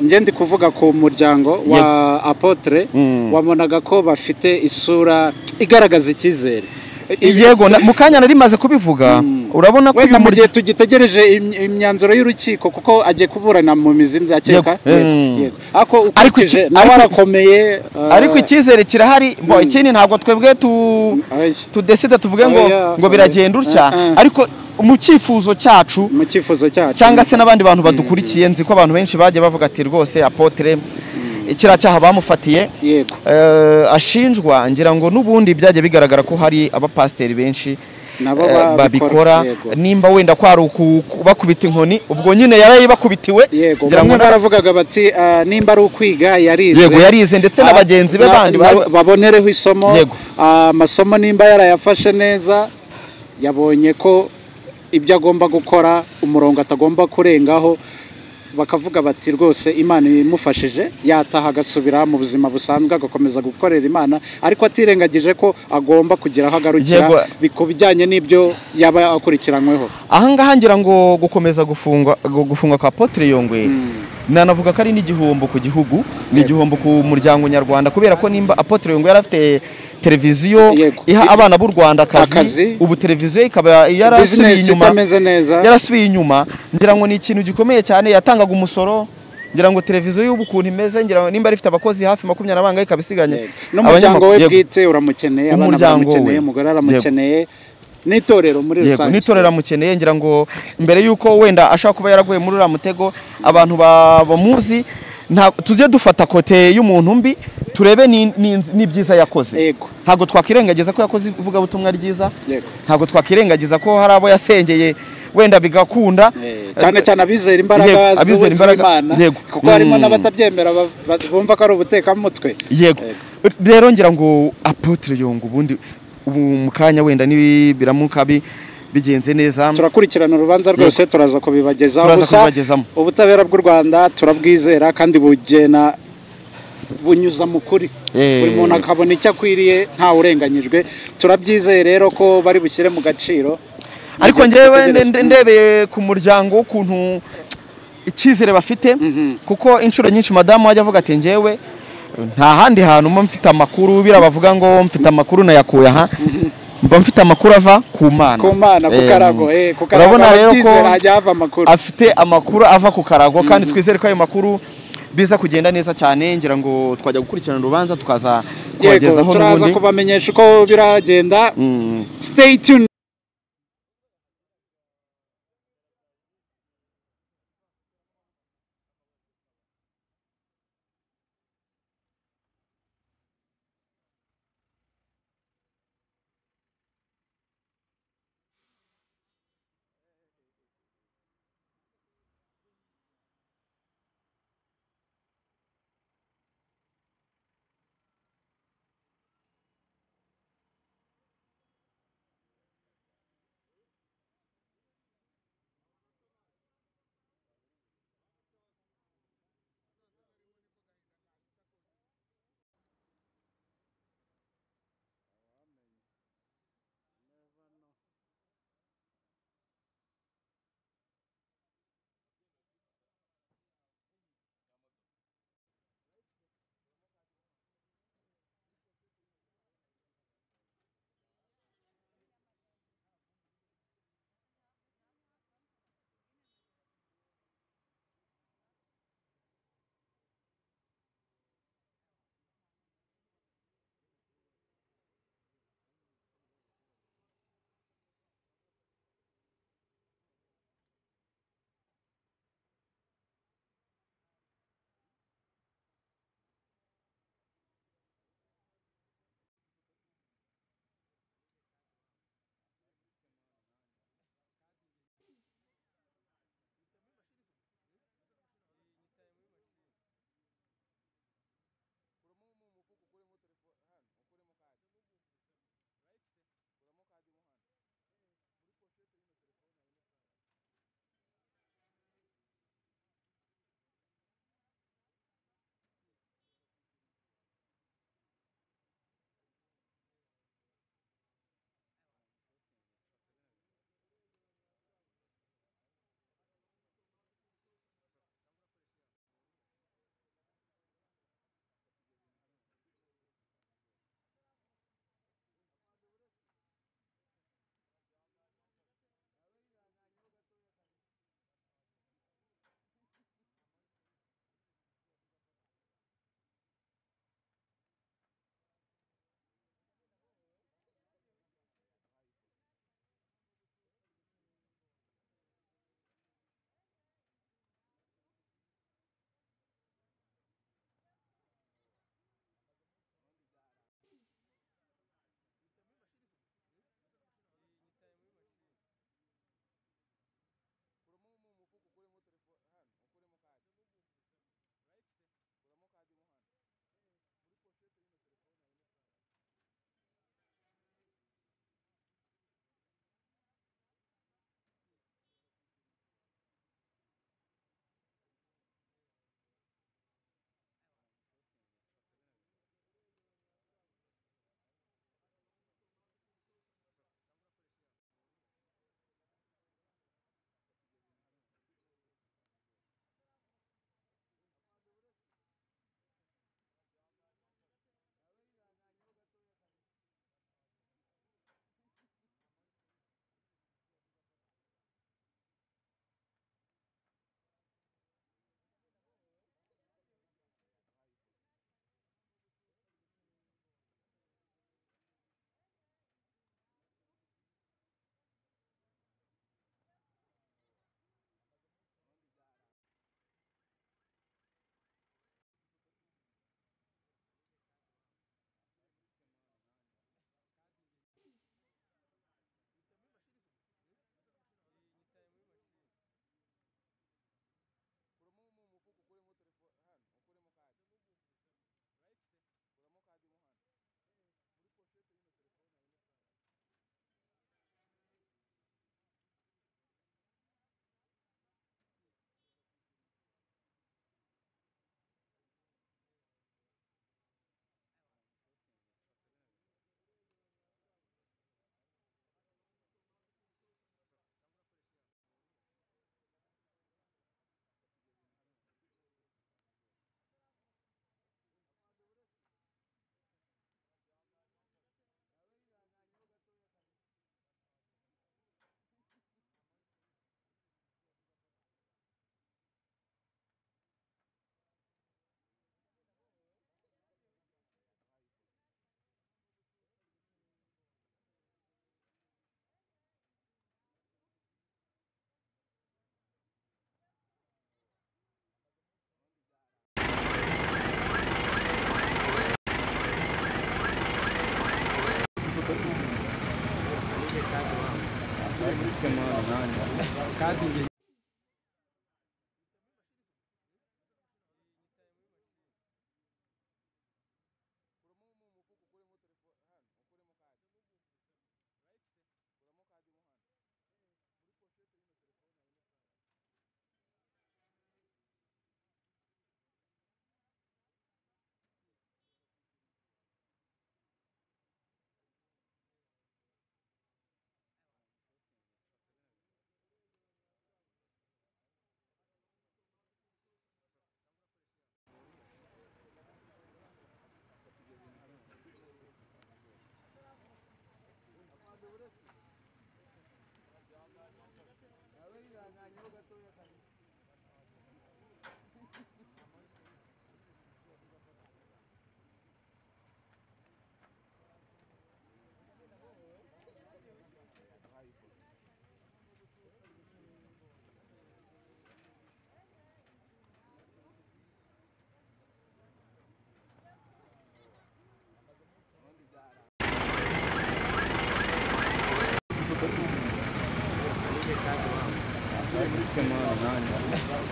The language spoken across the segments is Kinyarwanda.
Njye ndi kuvuga ku muryango wa Apotre, wabonaga ko bafite isura igaragaza icyizere. Yego, mu kanya nari maze kubivuga, urabona ko wenda mu gihe tugitegereje imyanzuro y'urukiko, kuko agiye kuburana mu mizi ndakeka. Yego, ariko ukurikije nawe arakomeye, ariko icyizere kirahari. Bo ikindi ntabwo twebwe tu decide tuvuge ngo biragenda utya, ariko mu cyifuzo cyacu, mu cyifuzo cyacu cyangwa se n'abandi bantu badukurikiye, nzi ko abantu benshi bagiye bavuga ati rwose Apotre ikira cyaha bamufatiye ashinjwa, ngira ngo n'ubundi byagiye bigaragara ko hari abapasiteri benshi babikora. Nimba wenda kwari bakubita inkoni, ubwo nyine yarayibakubitiwe. Ngira ngo baravugaga bati nimba ari ukwiga yarize. Yego, yarize, ndetse na bagenzi be bandi babonereho isomo. Amasomo nimba yarayafashe neza, yabonye ko ibyo agomba gukora, umurongo atagomba kurengaho, bakavuga bati rwose Imana imufashije yataha agasubira mu buzima busanzwe, agakomeza gukorera Imana, ariko atirengagije ko agomba kugira aho agarukira ku bijyanye n'ibyo yaba akurikiranyweho. Aha ngaha ngira ngo gukomeza gufungwa kwa Apotre Yongwe, nanavuga ko ari n'igihombo ku gihugu, ni igihombo ku muryango nyarwanda, kubera ko nimba Apotre Yongwe yari afite televiziyo iha abana b'u Rwanda akazi, ubu televiziyo ikaba yarasubiye inyuma, yarasubiye inyuma, ngira ngo ni ikintu gikomeye cyane. Yatangaga umusoro, ngira ngo televiziyo y'ubu ukuntu imeze, ngira ngo nimba ifite abakozi hafi 20 bangahe ikabisigaranye. N'umuryango we bwite uramukeneye, abana baramukeneye, umugore aramukeneye, n'itorero muri rusange. N'itorero aramukeneye. Ngira ngo mbere yuko wenda ashaka kuba yaraguye muri uriya mutego, abantu bamuzi tujye dufata kote y'umuntu mbi, turebe ni byiza yakoze. Ntabwo twakirengagiza ko yakoze ivugabutumwa ryiza, ntabwo twakirengagiza ko hari abo yasengeye wenda bigakunda, cyane cyane abizera imbaraga z'Imana, kuko harimo n'abatabyemera bumva ko ari ubutekamutwe. Yego, rero ngira ngo Apotre Yongwe ubundi ubu mu kanya wenda nibiramuka bigenze neza, turakurikirana urubanza rwose, turaza kubibagezaho. Gusa ubutabera bw'u Rwanda turabwizera kandi bugena bunyuza mu kuri, buri muntu akabona icyo akwiriye nta urenganyijwe. Turabyizeye rero ko bari bushyire mu gaciro. Ariko njyewe ndebeye ku muryango ukuntu icyizere bafite, kuko inshuro nyinshi madamu wajya avuga ati njyewe nta handi hantu mba mfite amakuru, birabavuga ngo mfite amakuru nayakuye aha, mba mfite amakuru ava ku Mana, ku Mana, ku karago. Ku karago rero ko afite amakuru ava ku karago, kandi twizere ko ayo makuru biza kugenda neza cyane. Ngira ngo twajya gukurikirana urubanza tukaza kubagezaho n'ubundi, turaza kubamenyesha uko biragenda. Stay tuned.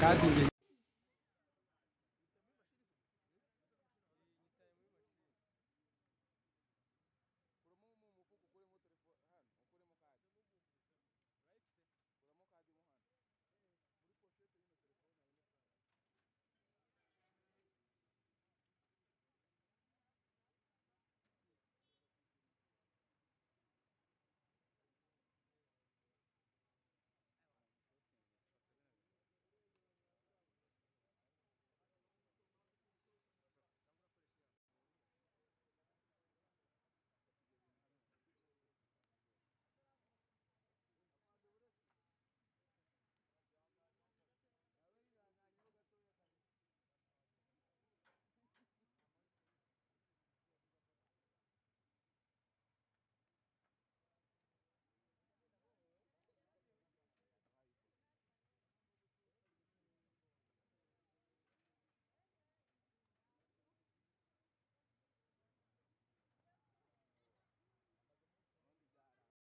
Kandi.